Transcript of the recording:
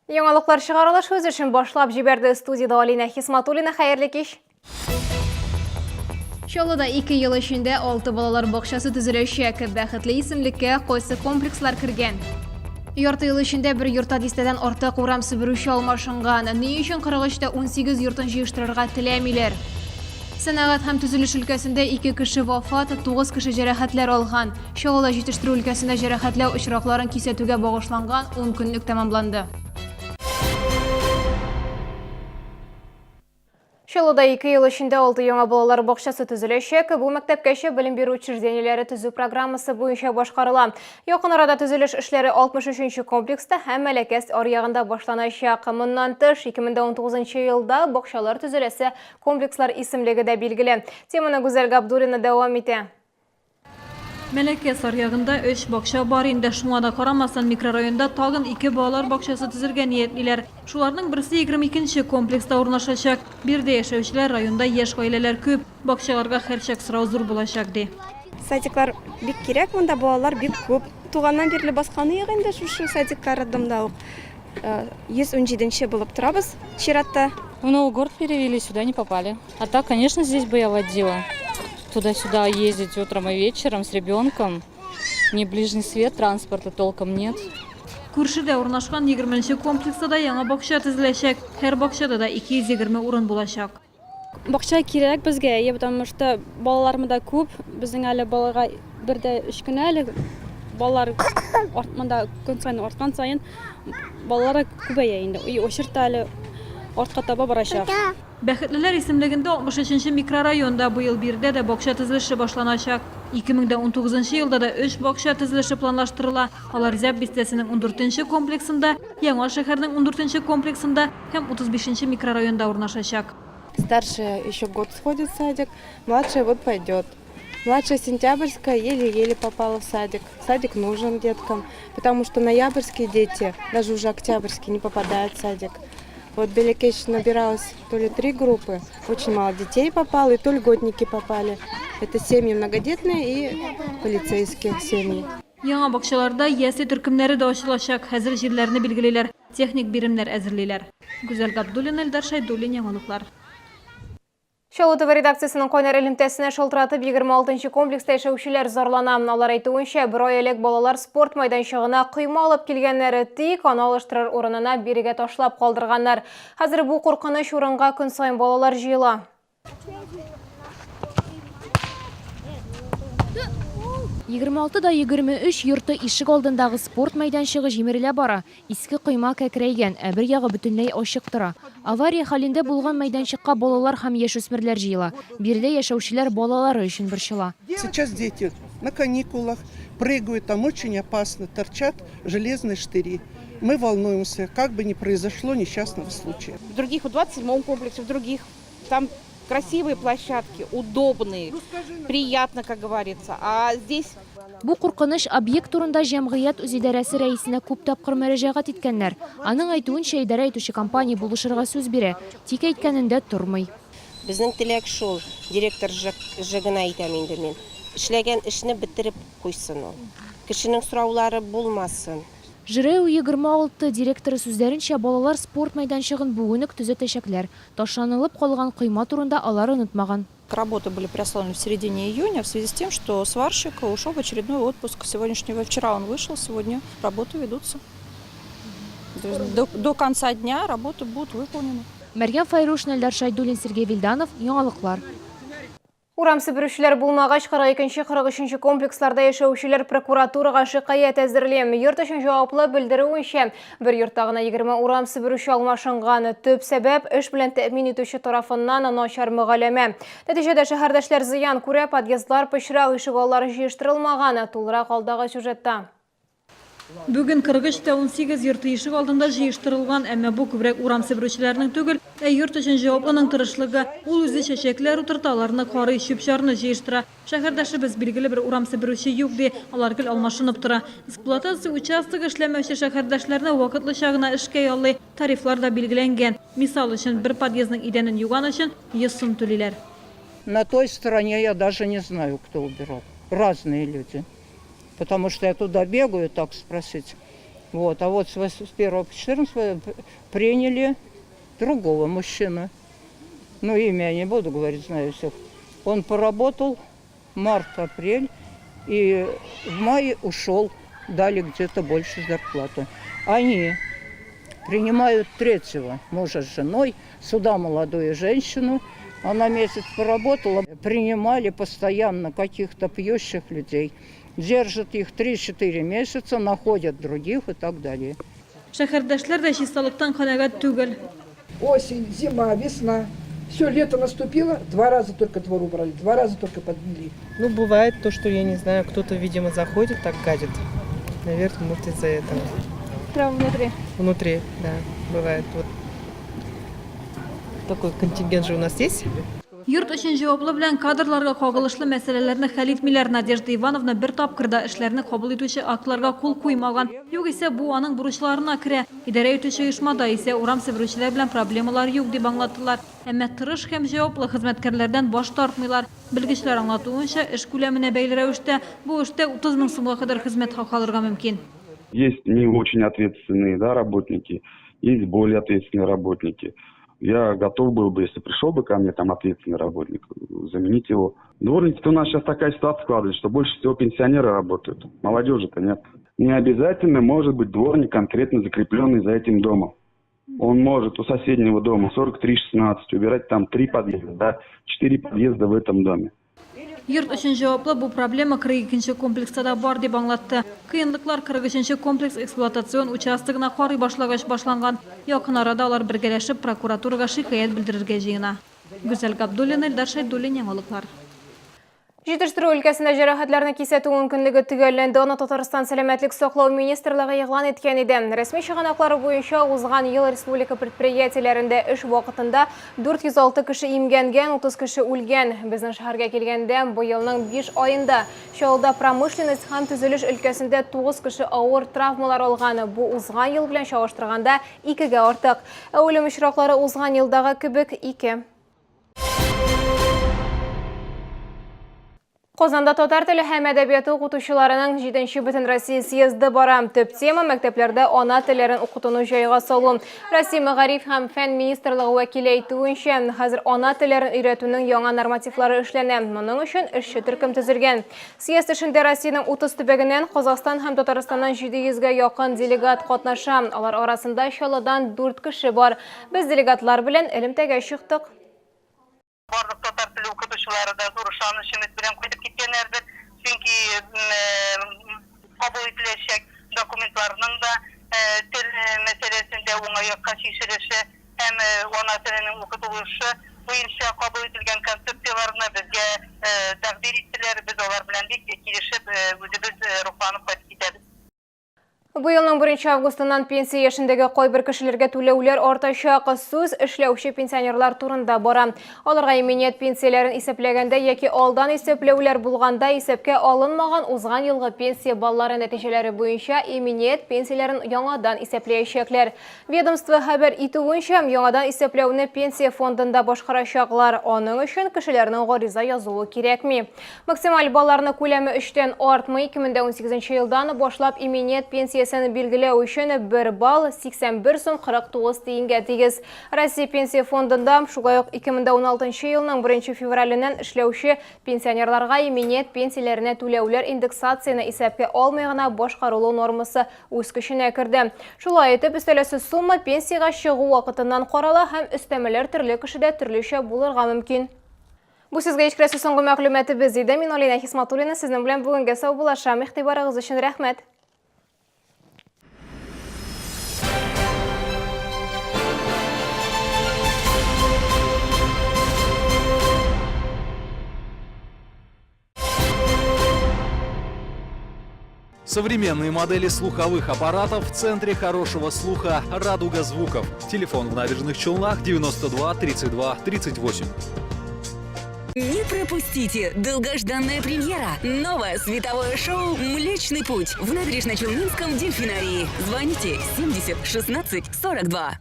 Яңалыклар чыгарылыш үз эшен башлап җибәрде. Студиядә Алинә Хисматуллина. Хәерле кич. Чаллыда 2 ел эчендә 6 балалар бакчасы төзеләчәк. Бәхетле исемлеккә кайсы комплекслар кергән? Ярты ел эчендә бер йортта дистәдән артык урам себерүче алмашынган. Ни өчен 43 тә 18 йортын җыештырырга теләмиләр? Сәнәгать һәм төзелеш өлкәсендә 2 кеше вафат, 9 кеше җәрәхәтләр алган. Чаллыда җитештерү өлкәсендә җәрәхәтләү очракларын кисәтүгә багышланган ун көнлек тәмамланды. Чаллыда 2 ел эчендә 6 яңа балалар бакчасы төзеләчәк. Бу мәктәпкәчә белем бирү учреждениеләре төзү программасы буенча башкарыла. Якын арада төзелеш эшләре 63 нче комплекста һәм Мәләкәс аръягында башланачак. Моннан тыш, 2019 елда бакчалар төзеләсе комплекслар исемлеге дә билгеле. Теманы Гүзәл Габдуллина дәвам итә. Мәләкәс аръягында өч бакча бар инде. Шуңа да карамастан, микрорайонда тагын ике балалар бакчасы төзергә ниятлиләр. Шуларның берсе 22 нче комплекста урнашачак. Биредә яшәүчеләр районда яшь гаиләләр күп, бакчаларга һәрчак сорау зур булачак, ди. Садиклар бик кирәк, монда балалар бик күп. Туганнан бирле басканы юк инде шушы садикка, роддомда ук. 117 нче булып торабыз чиратта. В новый город перевели, сюда не попали. А так, конечно, здесь бы я водила. Туда-сюда ездить утром и вечером с ребенком. Не ближний свет, транспорта толком нет. Күршедә урнашкан 20 нче комплекста да яңа бакча төзеләчәк. Һәр бакчада да 220 урын булачак. Бакча кирәк безгә, әйе, потому что балалар монда күп. Безнең әле балага бер дә өч кенә әле. Балалар арт, монда көн саен арткан саен балалар да күбәя инде. И очередь та әле артка таба барачак. Бәхетлеләр исемлегендә 63 нче микрорайон да, быел биредә дә бакча төзелеше башланачак. 2019 нчы елда да өч бакча төзелеше планлаштырыла, алар Зяб бистәсенең ундүртенче комплексында, Яңа шәһәрнең ундүртенче комплексында һәм 35 нче микрорайонда урнашачак. Старшая еще год сходит в садик, младшая вот пойдет. Младшая сентябрьская еле-еле попала в садик. Садик нужен деткам, потому что ноябрьские дети, даже уже октябрьские, не попадают в садик. Вот Белекеш набиралось то ли три группы, очень мало детей попало, и то льготники попали. Это семьи многодетные и полицейские семьи. Яңа бакчаларда ясле төркемнәре дә ачылачак. Хәзер җирләрне билгелиләр, техник биремнәр әзерлиләр. Гүзәл Габдуллина, Эльдар Шәйдуллин, Яңалыклар. Чаллы ТВ редакциясенең кайнар элемтәсенә шалтыратып 26 нчы комплекста яшәүчеләр зарлана. Алар әйтүенчә, бер ай элек балалар спорт майданчыгына койма алып килгәннәр, тик аны алыштырыр урынына бирегә ташлап калдырганнар. Хәзер бу куркыныч урынга көн саен балалар җыела. 26 да 23 йорты ишек алдындагы спорт мәйданчыгы җимерелә бара. Иске койма кәкрәйгән, ә бер ягы бөтенләй ачык тора. Авария хәлендә булган мәйданчыкка балалар һәм яшүсмерләр җыела. Биредә яшәүчеләр балалары өчен борчыла. Сейчас дети на каникулах, прыгают, там очень опасно, торчат железные штыри. Мы волнуемся, как бы ни произошло несчастного случая. В других, в 27-м комплексе, в других, там красивые площадки, удобные, приятно, как говорится. А здесь Бу куркыныч объект турында җәмгыять үзидарәсе рәисенә күп тапкыр мөрәҗәгать иткәннәр. Аның әйтүенчә, идарә итүче компания булышырга сүз бирә, тик әйткәнендә тормый. Безнең теләк шул, директор ЖЭГына әйтәм инде мин, эшләгән эшне бетереп куйсын ул. Кешенең сораулары булмасын. ЖРЭУ 26 директоры сүзләренчә, балалар спорт мәйданчыгын бүген үк төзәтәчәкләр. Ташланылып калган койма турында алар онытмаган. Работы были приостановлены в середине июня в связи с тем, что сварщик ушел в очередной отпуск. Сегодняшнего вчера он вышел, сегодня работы ведутся. То есть до, до конца дня работы будут выполнены. Мәрьям Файрушина, Эльдар Шайдуллин, Сергей Вильданов, Яңалыклар. Урам себерүчеләр булмагач, 42 43 комплексларда яшәүчеләр прокуратурага шикаять әзерли. Йорт өчен җаваплы белдерүенчә, бер йортта гына 20 урам себерүче алмашынган. Төп сәбәп эш белән тәэмин итүче тарафыннан начар мөгаләмә. Нәтиҗәдә шәһәрдәшләр зыян күрә, подъездлар пычрак, ишегаллары җыештырылмаган. Тулырак алдагы сюжетта. Бүген 43 тә 18 йорты ишек алдында җыештырылган, әмма бу күбрәк урам себерүчеләрнең түгел, ә йорт өчен җаваплының тырышлыгы. Ул үзе чәчәкләр утырта, аларны карый, чүп-чарны җыештыра. Шәһәрдәшебез, билгеле бер урам себерүче юк, ди, алар гел алмашынып тора. Эксплуатация участогы эшләмәүче шәһәрдәшләрне вакытлыча гына эшкә яллый, тарифлар да билгеләнгән. Мисал өчен, бер подъездның идәнен юган өчен 100 сум түлиләр. На той стороне я даже не знаю, кто убирал. Разные люди. Потому что я туда бегаю, так спросить. Вот, а вот с 1 по 14 приняли другого мужчину. Ну, имя я не буду говорить, знаю всех. Он поработал март, апрель, и в мае ушел, дали где-то больше зарплату. Они принимают третьего мужа с женой, сюда молодую женщину. Она месяц поработала, принимали постоянно каких-то пьющих людей. Держат их 3-4 месяца, находят других и так далее. Шәһәрдәшләр дә чисталыктан канәгать түгел. Осень, зима, весна. Все, лето наступило, два раза только двор убрали, два раза только подмели. Ну, бывает то, что, я не знаю, кто-то, видимо, заходит, так гадит. Наверное, может, из-за этого. Прямо внутри? Внутри, да, бывает. Вот такой контингент же у нас есть. Йорт өчен җаваплы белән кадрларга кагылышлы мәсьәләләрне хәл итмиләр. Надежда Ивановна бер тапкыр да эшләрне кабул итүче актларга кул куймаган. Югыйсә бу аның бурычларына керә. Идарә итүче оешмада исә урам себерүчеләр белән проблемалар юк дип аңлаттылар. Әмма тырыш һәм җаваплы хезмәткәрләрдән баш тартмыйлар. Белгечләр аңлатуынча, эш күләменә бәйле рәвештә, бу эштә 30 мең сумга кадәр хезмәт хакы алырга мөмкин. Есть не очень ответственные, да, работники, есть более ответственные работники. Я готов был бы, если пришел бы ко мне там ответственный работник, заменить его. Дворники-то у нас сейчас такая ситуация складывается, что больше всего пенсионеры работают, молодежи-то нет. Не обязательно может быть дворник, конкретно закрепленный за этим домом. Он может у соседнего дома 43-16 убирать там 3 подъезда, да, 4 подъезда в этом доме. Йорт өчен җаваплы бу проблема 42 нче комплекста да бар дип аңлатты. Кыенлыклар 43 нче комплекс эксплуатацион участогына карый башлагач башланган. Якын арада алар бергәләшеп прокуратурага шикаять белдерергә җыена. Гүзәл Габдуллина, Илдар Шәйдуллин, Яңалыклар. Җитештерү өлкәсендә җәрәхәтләрне кисәтү ункөнлеге төгәлләнде. Аны Татарстан Сәламәтлек саклау министрлыгы игълан иткән иде. Рәсми чыганаклары буенча узган ел республика предприятиеләрендә эш вакытында 406 кеше имгәнгән, 30 кеше үлгән. Безнең шәһәргә килгәндә, быелның 5 аенда Чаллыда промышленность һәм төзелеш өлкәсендә 9 кеше авыр травмалар алган. Бу узган ел белән чагыштырганда икегә артык. Ә үлем очраклары узган елдагы кебек ике. Казанда татар теле һәм әдәбияты укытучыларының 7нче Бөтенроссия съезды бара. Төп тема мәктәпләрдә ана телләрен укытуны җайга салу. Россия мәгариф һәм фән министрлыгы вәкиле әйтүенчә, хәзер ана телләрен өйрәтүнең яңа нормативлары эшләнә. Моның өчен эшче төркем төзелгән. Съезд эшендә Россиянең 30 төбәгеннән, Казахстан һәм Татарстаннан 700 гә якын делегат катнаша. Алар арасында Чаллыдан 4 кеше бар. Без делегатлар белән элемтәгә чыктык. Барлык татар теле укытучылары да зур ышаныч, өмет белән кайтып киткәннәрдер, чөнки кабул ителәчәк документларның да тел мәсьәләсендә уңай якка чишелеше һәм ана теленең укытылышы буенча кабул ителгән концепцияләрне безгә тәкъдир иттеләр, без алар белән бик килешеп, үзебез рухланып кайтып китәбез. Быелның 1 августыннан пенсия яшендәге кайбер кешеләргә түләүләр артачак. Сүз эшләүче пенсионерлар турында бара. Аларга иминият пенсияләрен исәпләгәндә яки алдан исәпләүләр булганда исәпкә алынмаган узган елгы пенсия баллары нәтиҗәләре буенча иминият пенсияләрен яңадан исәпләячәкләр. Ведомство хәбәр итүенчә, яңадан исәпләүне пенсия фондында башкарачаклар. Аның өчен кешеләрнең гариза язуы кирәкми. Максималь балларны күләме өчтән артмый. 2018 елдан башлап иминият пенсиясен билгеләү өчен бер балл 81 сум 49 тиенгә тигез. Россия Пенсия фондында шулай ук 2016 елның 1 февраленнән эшләүче пенсионерларга иминият пенсияләренә түләүләр индексацияне исәпкә алмый гына башкарылу нормасы үз көченә керде. Шулай итеп, өстәләсе сумма пенсиягә чыгу вакытыннан карала һәм өстәмәләр төрле кешедә төрлечә булырга мөмкин. Бу сезгә җиткерәсе соңгы мәгълүматыбыз иде. Мин Алина Хисматуллина сезнең белән бүгенгә саубуллашам. Игътибарыгыз өчен рәхмәт. Современные модели слуховых аппаратов в центре хорошего слуха «Радуга звуков». Телефон в Набережных Челнах 92 32 38. Не пропустите! Долгожданная премьера! Новое световое шоу «Млечный путь» в Набережно-Челнинском дельфинарии. Звоните 70 16 42.